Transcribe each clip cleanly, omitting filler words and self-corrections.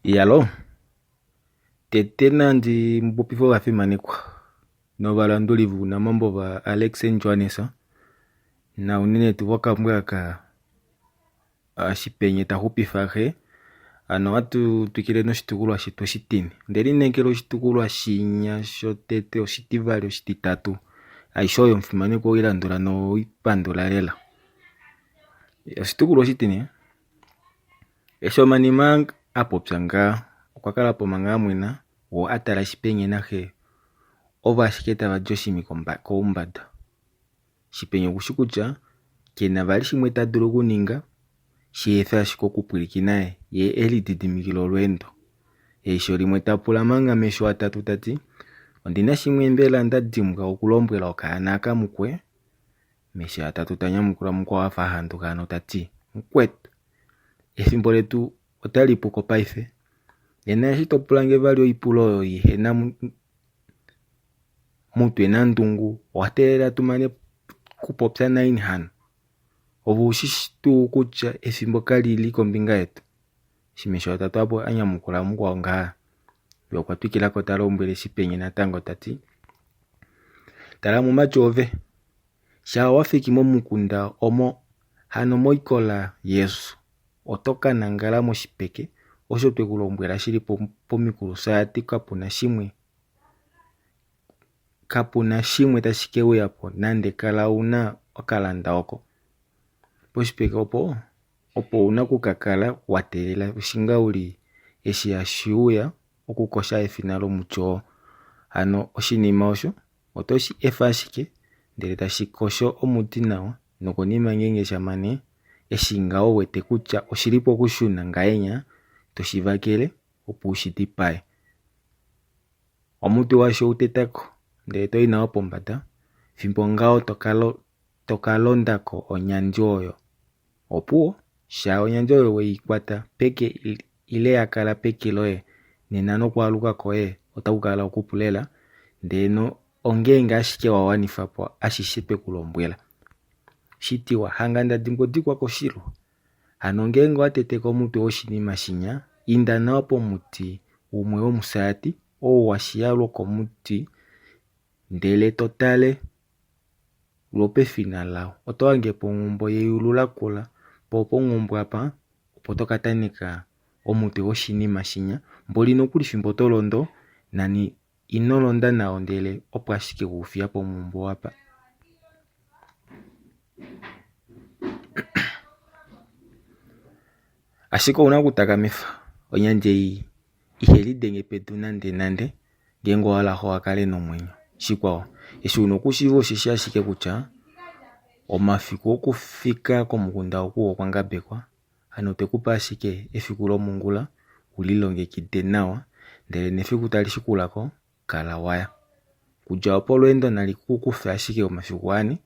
Iyaloo, tete nandi mupopife ovafimanekwa novalanduli vounamambo vaAlex Johannes na unene tuu vokambwa aka Shipenye ta xupifa xe. Hano ohatu twikile noshitukulwa shetu oshitine. Onde lineekela oshitukulwa shinya shotete, oshitivali, oshititatu aishe oyo omufimanekwa owei landula noweipandula lela. Oshitukulwa oshitine Eshi omanima a popya ngaa, okwa kala po manga a mwena, woo a tala Shipenye naxe ovo ashike tava di oshimi koumbada. Shipenye okushi kutya ke na vali shimwe ta dulu okuninga shihefi ashike okupwilikina ye e lididimikile olweendo. Eisho limwe ta pula manga mesho atatu ta ti, Ondi na shimwe mbela nda dimbwa okulombwela okaana aka mukwe? Mesho atatu ta nyamukula mukwao a fa a handuka hano ta ti, Mukwetu, efimbo letu otali pu ko paife. Nena eshi to pula nge vali oipulo oyo ihe na mutwe nandungu, owa teelela tu mane kupopya naini hano? Ove ou shi shi tuu kutya efimbo kali li kombinga yetu? Shimesho atatu apo a nyamukula mukwao ngaha. Ye okwa twikila ko ta lombwele Shipenye natango ta ti, Tala mumati ove, shaa wa fiki momukunda omo hano moikola yesu, oto ka nangala moshipeke osho twe ku lombwela shi li pomikulusaati kapu na shimwe kapu na shimwe tashi ke uya po nande kala u na okalanda oko. Poshipeke opo opo u na oku ka kala wa teelela oshingauli eshi hashi uya okukosha efina lomuti oo. Hano oshinima osho oto shi efa ashike ndele tashi kosho omuti nawa nokonima ngeenge sha mane eshi ngaho wete kutya oshili pokushuna ngahenya to shi vakele opo u shi dipae. Omuti washo u teta ko ndele to i nao pombada fimbo ngaho to ka londa ko onyandi oyo. Opuwo, shaa onyandi oyo we i kwata peke ile ya kala peke loye, nena nokwaaluka kwoye otaku kala okupu lela, ndee ongeenge ashike wa wanifa po ashishe twe ku lombwela. Shitiwa, hanga nda dimbwa koshilwa. Hano ngeenge owa tete ko omutwe woshinima shinya, inda nao pomuti umwe womusaati, ou wa shiya lwokomuti, ndele to tale lwopefina lao. Oto hange po onghumbo yeyulu lakula, po ponghumbo apa opo to ka taneka omutwe woshinima shinya, mboli nokuli fimbo to londo, nani ino londa nao ndele opo ashike we u fiya ponghumbo apa. Ashike ouna okutakamifa onyandi ei ihe lidenge pedu nande nande ngeenge owa hala xo a kale nomwenyo. Shikwao, eshi una okushiiva osheshi ashike kutya omafiku okufika komukunda oku okwa ngabekwa, hano otwe ku pa ashike efiku lomongula u lilongekide nawa ndele nefiku tali shikula ko kala waya. Okudja opo olweendo nali ku kufe ashike omafiku ane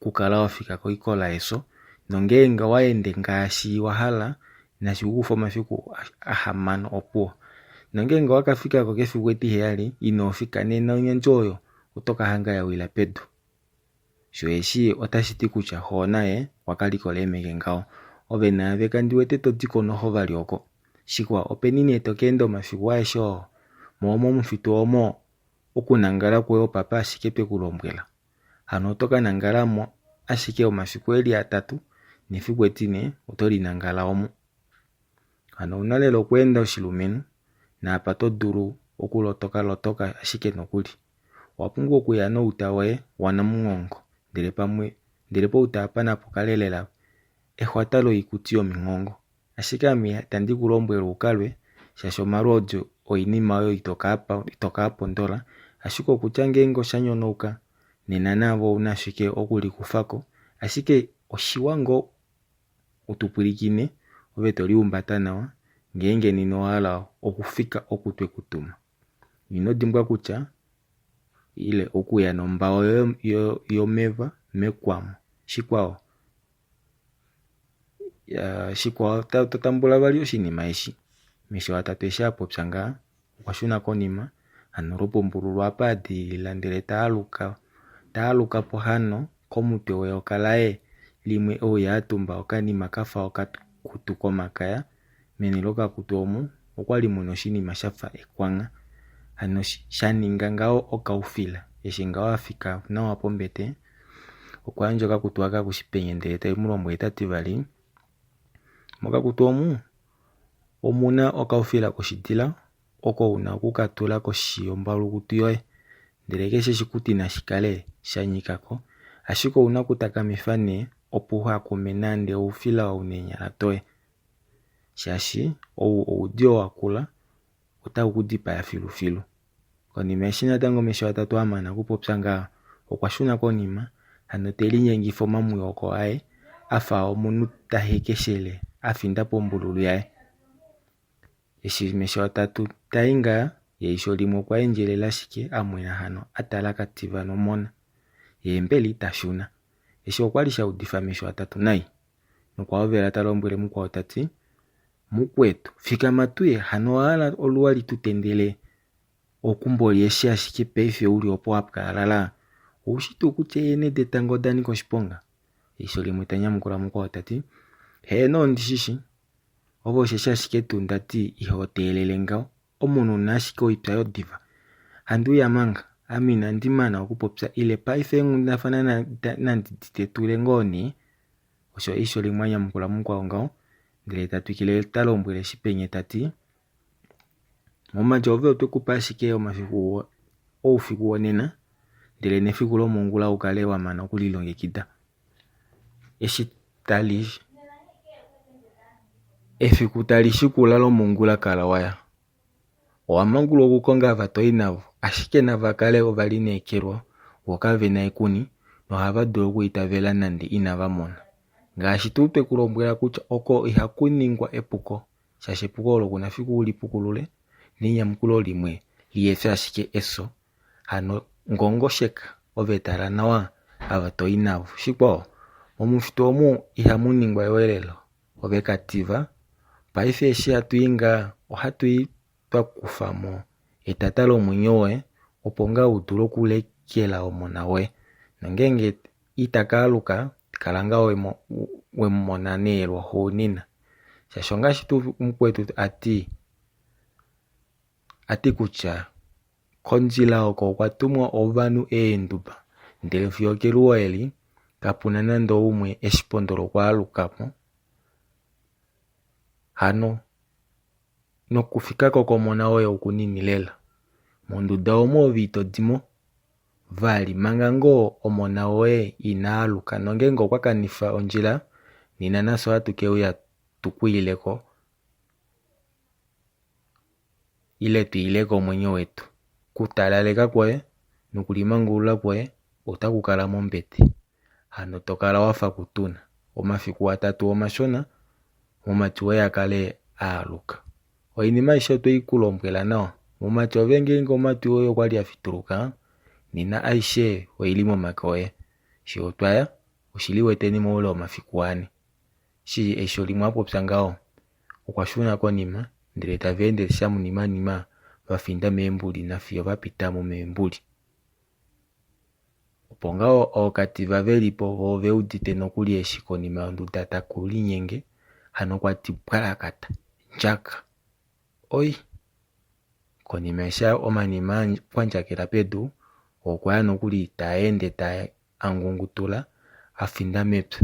okukala wa fika koikola yefyo, nongeenge owa ende ngaashi wa hala nashi ku kufe omafiku ahamano opuwo. Nongeenge owa ka fika ko kefiku etiheyali inoo fika nena onyandi oyo oto ka hanga ya wila pedu. Sho eshi otashi ti kutya xoo naye okwa ka likola eemeke ngaho. Ove naave kandi wete to di ko noho vali oko. Shikwao, openi nee to ka enda omafiku aeshe oo? Moo momufitu omo okunangala kwoye opapa ashike twe ku lombwela. Hano oto ka nangala mo ashike omafiku e li atatu, nefiku etine oto li nangala omu. Hano ou na lela okweenda oshilumenhu, naapa to dulu okulotoka lotoka ashike nokuli. Owa pumbwa okuya nouta woye wanamunghongo, ndele pamwe ndele pouta apa napu kale lela exwata loikuti yominghongo. Ashike ame itandi ku lombwele u ka lwe, shaashi omalwoodi oinima oyo ito ka a pondola, ashike okutya ngeenge osha nyonauka, nena naave ou na ashike okulikufa ko. Ashike oshiwa ngoo u tu pwilikine, ove to lihumbata nawa, ngeenge nena owa hala okufika oku twe ku tuma. Ino dimbwa kutya, ile okuya nombao yomeva mekwamo. Shikwao, Shikwao to tambula vali oshinima eshi. Mesho atatu eshi a popya ngaha, okwa shuna konima hano lwopombululu apa a dilila ndele ta aluka, ta aluka po hano komutwe weyoka laye limwe e uya a tumba okanima kafa okakutu komakaya. Meni lokakutu omu Okwali muna oshinima shafa ekwangha hano sha ninga ngaho okaufila. Eshi ngaho a fika nawa pombete okwa yandja okakutu aka kuShipenye ndele te mu lombwele ta ti vali mokakutu omu omuna okaufila koshidila oko una oku ka tula koshi yombalukutu yoye ndele keshe oshikuti nashi kale sha nyika ko ashike ouna okutakamifa nee opo uha kume nande oufila ou neenyala doye shaashi ou oudiyo wakula otau ku dipaya filufilu. Konima eshi natango Mesho atatu a mana okupopya ngaha, okwa shuna konima, hano te linyengifa omamuyoko aye a fa omunhu ta hekeshele a finda pombululu yaye. Eshi Mesho atatu ta i ngaha, ye eisho limwe okwa endjelela ashike a mwena hano a tala Kativa nomona. Ye mbela ita shuna. Eshi okwa li sha udifa Mesho atatu nai. Nokwa hovela ta lombwele mukwao ta ti, Mukwetu, fikama tu ye, hano owa hala oluwa li tu tendele okumboli eshi ashike paife u li opo wa pwaalala? Ou shi tuu kutya eenhe detango oda nika oshiponga? Eisho limwe ta nyamukula mukwao ta ti, Heeno ondi shi shi. Ove osheshi ashike tuu nda ti iho teelele ngaho. Omunhu una ashike oipya yodiva. Handi uya manga, ame inandi mana okupopya ile paife eenghundafana nandi di tetule ngoo nee? Osho eisho limwe a nyamukula mukwao ngaho, ndele ta twikile ta lombwele Shipenye ta ti, Mumati ove otwe ku pa ashike omafiku oufiku wonena, ndele nefiku lomongula u kale wa mana okulilongekida. Eshi tali efiku tali shikula lomongula kala waya. Owa mangulwa okukonga ava to i navo, ashike nava kale ovalineekelwa vo kave na ekuni nohava dulu okwiitavela nande inava mona. Ngaashi tuu twe ku lombwela kutya oko ihaku ningwa epuko, shaashi epuko olo ku na fiku u li pukulule, nenyamukulo limwe lihe fi ashike efyo. Hano ngongosheka, ove tala nawa ava to i navo. Shikwao, momufitu omu ihamu ningwa eweelelo. Ove kativa, paife eshi hatu i ngaa ohatu i twa kufa mo etata lomwenyo woye opo ngaa u dule okulekela omona woye. Nongeenge ita ka aluka, kala ngaa we mu mona nee lwaxuunina. Shaashi ongaashi tuu mukwetu a ti, a ti kutya kondjila oko okwa tumwa ovanhu eenduba ndele fiyo okeluwo eli kapu na nande oumwe e shi pondola okwaaluka mo. Hano nokufika ko komona woye okunini lela. Monduda omu ove ito di mo vali manga ngoo omona woye ina aluka nongeenge okwa kanifa ondjila nena nafye ohatu ke uya tu ku ile ko ile tu ile ko omwenyo wetu. Okutalaleka kwoye nokulimangulula kwoye otaku kala mombete, hano to kala wa fa kutuna. Omafiku atatu omashona, mumati woye a kale a aluka. Oinima aishe otwe i ku lombwela nawa. Mumati ove ngeenge omatwi oye okwa li a fituluka, nena aishe oi li momake oye. Fye otwa ya, oshi liweteni moule womafiku ane. Eshi eisho limwe a popya ngaho, okwa shuna konima ndele tava ende shamunimanima va finda meembuli nafiyo va pita mo meembuli. Opo ngaho ookativa ve li po vo ove udite nokuli eshi konima yonduda taku linyenge, hano kwa ti pwalakata, ndjaka! Oi! Konima eshi omanima a pwandjakela pedu, okwa ya nokuli taa ende taa a ngungutula a finda mepya.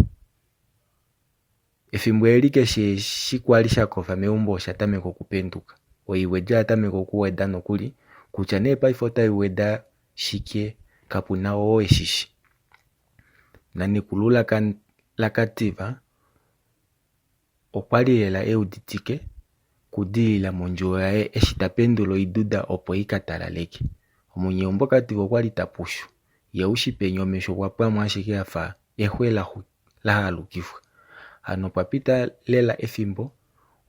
Efimbo eli keshe eshi kwali sha kofa meumbo osha tameka okupenduka. Oiwedi oya tameka okuweda nokuli, kutya nee paife otai weda shike kapu na oo eshi shi. Nanekulu laKativa okwa li lela e uditike okudilila mondjuwo yaye eshi ta pendula oiduda opo i ka talaleke. Omunyeumbo Kativa okwa li ta pushu, ye ushipeni omesho okwa pwamo ashike a fa exwe la halukifwa. Hano opwa pita lela efimbo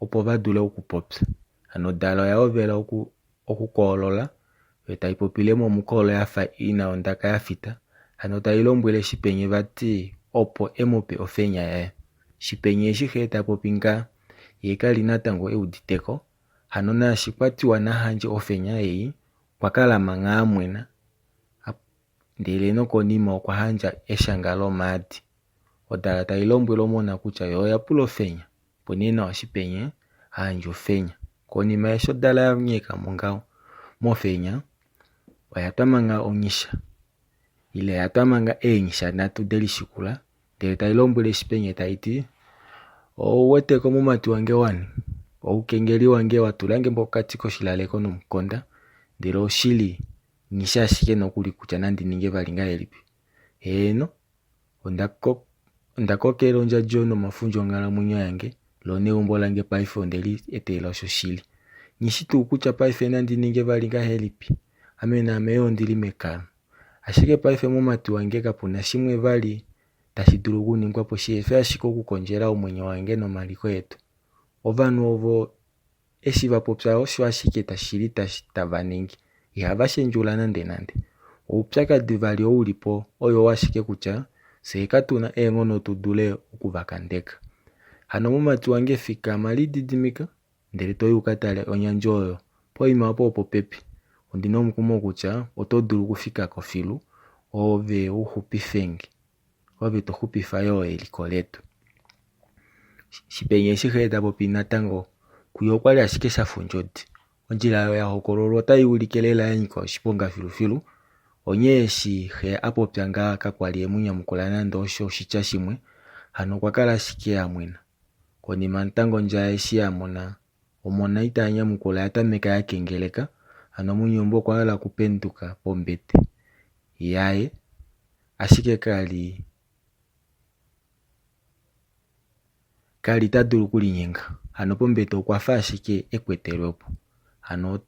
opo va dule okupopya. Hano odala oya hovela okukoolola yo tai popile momukoolo ya fa i na ondaka ya fita, hano tai lombwele Shipenye vati opo e mu pe ofenya yaye. Shipenye eshi xe ta popi ngaa, ye ka li natango e udite ko, hano naashi kwa tiwa na handje ofenya ei, okwa kala mangha a mwena, ndele nokonima okwa handja eshanga lomaadi. Odala tai lombwele omona kutya yo oya pula ofenya, opo nee nawa Shipenye a handje ofenya. Konima eshi odala ya nyeka mo ngaho mofenya, oya twa manga onyisha ile ya twa manga eenyisha nhatu de lishikula ndele tai lombwele Shipenye tai ti, Ou wete ko mumati wange wani, oukengeli wange wa tula nge pokati koshilaleko nomukonda, ndele oshili nghi shi ashike nokuli kutya nandi ninge vali ngahelipi. Heeno, onda onda kokela ondjadjo nomafundja onghalamwenyo yange, lo neumbo lange paife onde li etelela oshoshili. Nghi shi tuu kutya paife nandi ninge vali ngahelipi. Ame naame yo ondi li mekano. Ashike paife mumati wange kapu na shimwe vali tashi dulu okuningwa po shihefi ashike okukondjela omwenyo wange nomaliko etu. Ovanhu ovo eshi va popya osho ashike shili tava ningi. Ihava shendjula nandenande. Oupyakadi vali ou li po oyoo ashike kutya fyee katu na eenghono tu dule oku va kandeka. Hano mumati wange fikama lididimika ndele to i u ka tale onyandjo oyo poima opo opopepi. Ondi na omukumo kutya oto dulu okufika ko filu ove u xupife nge. Ove to xupifa yoo eliko letu. Shipenye eshi xe ta popi natango kuye okwali ashike sha fa ondjodi. Ondjila oyo ya hokololwa otai ulike lela ya nyika oshiponga filufilu. Onghee eshi xe a popya ngaha kakwali e mu nyamukula nande osho oshitya shimwe, hano okwa kala ashike a mwena. Konima natango ondjaya eshi ya mona omona ita nyamukula oya tameka ya kengeleka, hano Munyumbu okwa hala okupenduka pombete yaye ashike ka li ka li ta dulu okulinyenga. Hano pombete okwa fa ashike e kwetelwe po. Hano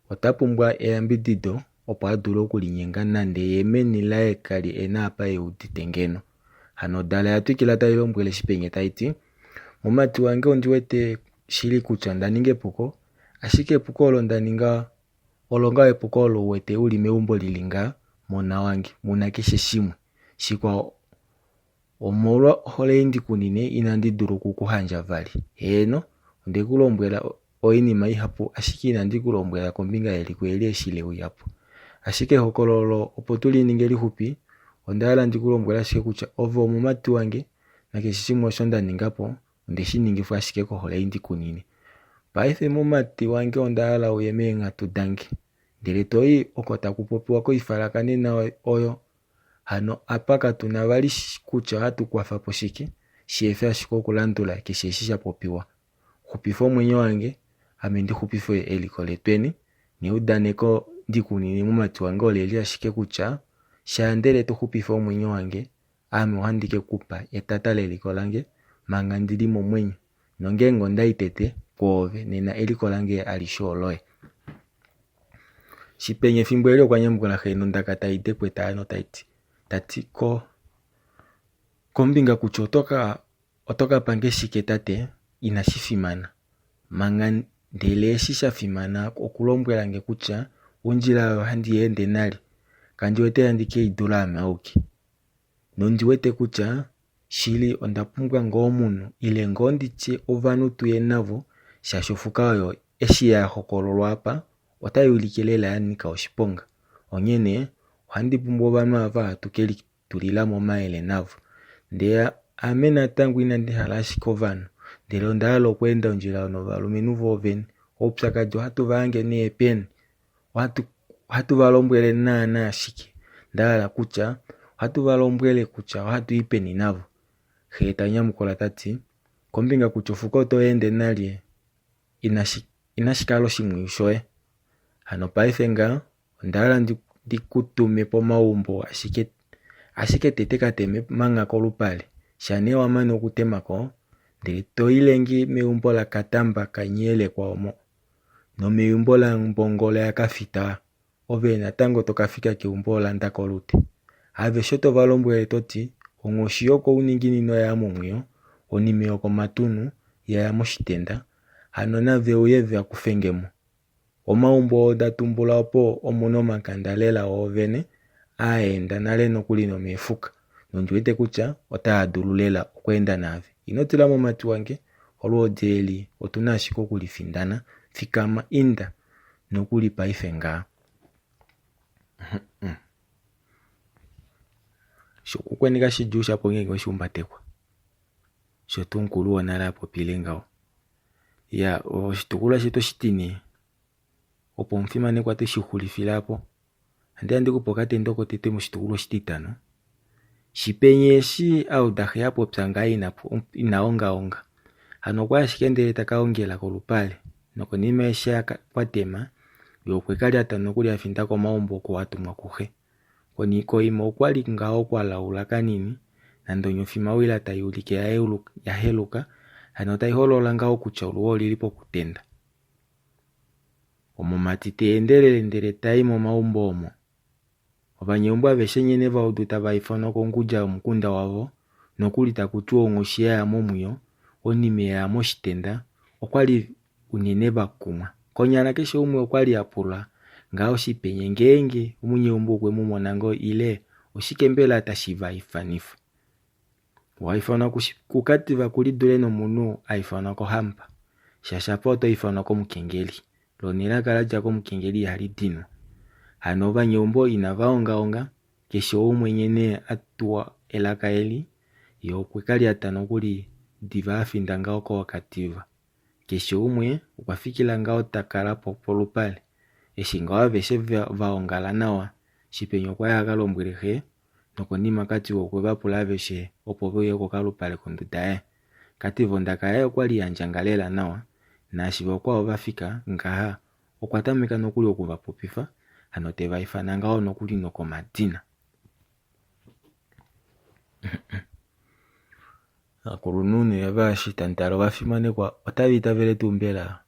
ota pumbwa eyambidido opo a dule okulinyenga nande ye meni laye ka li e na apa e udite ngeno. Hano odala oya twikila tai lombwele Shipenye tai ti, Mumati wange ondi wete shili kutya onda ninga epuko, ashike epuko olo nda ninga olo ngaho epuko olo u wete u li meumbo li li ngaha, mona wange, mu na keshe shimwe. Shikwao, omolwa ohole ei ndi ku nine inandi dula oku ku handja vali. Heeno, onde ku lombwela oinima ihapu ashike inandi ku lombwela kombinga yeliko eli eshi le uya po. Ashike ehokololo opo tu li ninge lixupi, onda hala ndi ku lombwele ashike kutya ove omumati wange nakeshe shimwe osho nda ninga po onde shi ningifwa ashike kohole ei ndi ku nine. Paife mumati wange onda hala uye meenghatu dange ndele to i oko taku popiwa koifalakanena oyo Hano apa katu na vali kutya ohatu kwafa po shike, shihefi ashike okulandula keshe eshi sha popiwa. Xupifa omwenyo wange, ame ndi xupife eliko letweni, neudaneko ndi ku nine mumati wange oleli ashike kutya, shaa ndele to xupifa omwenyo wange, ame ohandi ke ku pa etata leliko lange manga ndi li momwenyo, nongeenge onda i tete kwoove, nena eliko lange alishe oloye. Shipenye efimbo eli okwa nyamukula xe nondaka tai dekweta notai ti, ta ti ko kombinga kutya oto ka oto ka pange shike tate inashi fimana manga ndele eshi sha fimana okulombwela nge kutya ondjila oyo handi ende nale kandi wete handi ke i dula ame auke. Nondi wete kutya shili onda pumbwa ngoo omunhu ile ngoo nditye ovanhu tuye navo shaashi ofuka oyo eshi ya hokololwa apa otai ulike lela ya nyika oshiponga. Onghene ohandi pumbwa ovanhu ava hatu ke litulila mo omayele navo. Ndele ame natango inandi hala ashike ovanhu ndele onda hala okweenda ondjila oyo novalumenhu voovene. Oupyakadi ohatu va hange nee peni? Ohatu ohatu va lombwele naanaa shike? Nda hala kutya ohatu va lombwele kutya ohatu i peni navo? Xe ta nyamukula ta ti, Kombinga kutya ofuka oto ende nalye inashi inashi kala oshimwiyu shoye. Hano paife ngaha onda hala ndi ndi ku tume pomaumbo ashike ashike tete ka teme manga kolupale. Sha nee wa mane okutema ko, ndele to ile nge meumbo laKatamba ka Nyeelekwa omo. Nomeumbo laMbongolo yaKafita, ove natango to ka fika keumbo laNdakolute. Aveshe to va lombwele to ti, Onghoshi yokouninginino oya ya momwiyo, onime yokomatunhu ya ya moshitenda, hano nave uye va kufe nge mo. Omaumbo oo nda tumbula opo omu na omakanda lela oovene, aa enda nale nokuli nomeefuka, nondi wete kutya otaa dulu lela okweenda naave. Ino tila mumati wange, olwoodi eli otu na ashike oku li findana. Fikama, inda nokuli paife ngaha. Shokukweni kashidjuu shapo ngeenge weshi humbatekwa. Osho tuu omukulu wonale a popile ngaho. Ya oshitukulwa shetu oshitine opo omufimanekwa twe shi xulifila po. Ohandi ya ndi kupe okatendo kotete moshitukulwa oshititano. Shipenye eshi a uda xe a popya ngaha ina ongaonga. Hano okwa ya ashike ndele ta ka ongela kolupale. Nokonima eshi kwa tema, ye okwe ka lyata nokuli a finda komaumbo oko a tumwa kuxe. Koima okwa li ngaho kwa laula kanini, nande onyofimawila tai ulike ya heluka, hano tai holola ngaho kutya oluwo oli li pokutenda. Omumati ta endelele ndele ta i momaumbo omo. Ovanyeumbo aveshe nghene va udu tava ifanwa kongudja yomukunda wavo, nokuli taku tiwa onghoshi ya ya momwiyo, onime ya ya moshitenda, okwa li unene va kumwa. Konyala keshe umwe okwa li a pula ngaho Shipenye ngeenge omunyeumbo okwe mu mona ngoo ile oshike mbela tashi va ifanifa. Wa ifanwa kuKativa ku lidule nomunhu a ifanwa kohamba, shaashi apa oto ifanwa komukengeli, lo nelaka la dja komukengeli ihali dinwa. Hano ovanyeumbo inava ongaonga, keshe umwe nghene a tuwa elaka eli, ye okwe ka lyata nokuli diva a finda ngaho kooKativa. Keshe umwe okwa fikila ngaho ta kala po polupale. Eshi ngaho aveshe va ongala nawa, Shipenye okwa ya a ka lombwele xe nokonima Katiwa okwe va pula aveshe opo ve uye kokalupale konduda yaye. Katiwa ondaka yaye okwa li ya ndjanga lela nawa, naashi vakwao va fika ngaha okwa tameka nokuli oku va popifa, hano te va ifana ngaho nokuli nokomadina. Aakulunhu nee ava eshi tamu tale ovafimanekwa otava itavele tuu mbela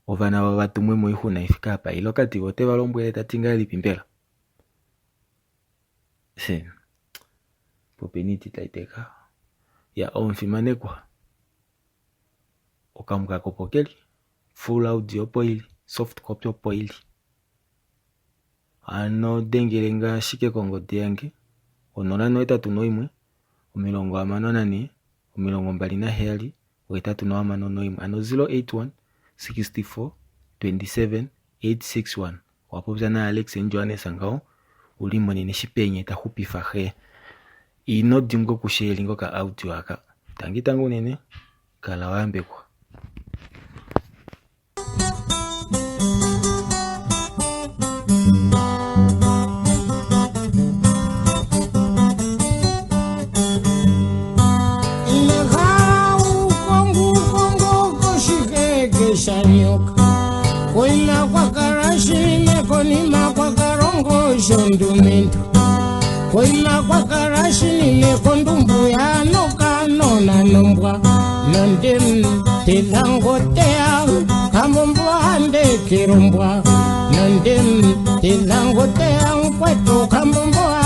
Ovana vavo va tumwe moixuna i fike apa ile okati ote va lombwele ta ti ngahelipi mbela? Popeni iti tai teka. Ya omufimanekwa okamukako opo keli, full audio opo ili, soft copy opo ili. Hano dengele nge ashike kongodi yange 081 64 27 861 ano 081 64 27 861 owa popya naAlex Johannes ngaho ulimonene Shipenye ta xupifa xe. Ino dimbwa okusheelinga oka audio aka. Tangi tangi unene, kala wa yambekwa. Koima kwakala shine konima kwakalongo shondumentu koima kwakala shinine kondumbu ya nokanona nombwa nondim tidhangotea kambombwa ndekirumbwa nondim tidhangotea nkwetu kambombwa.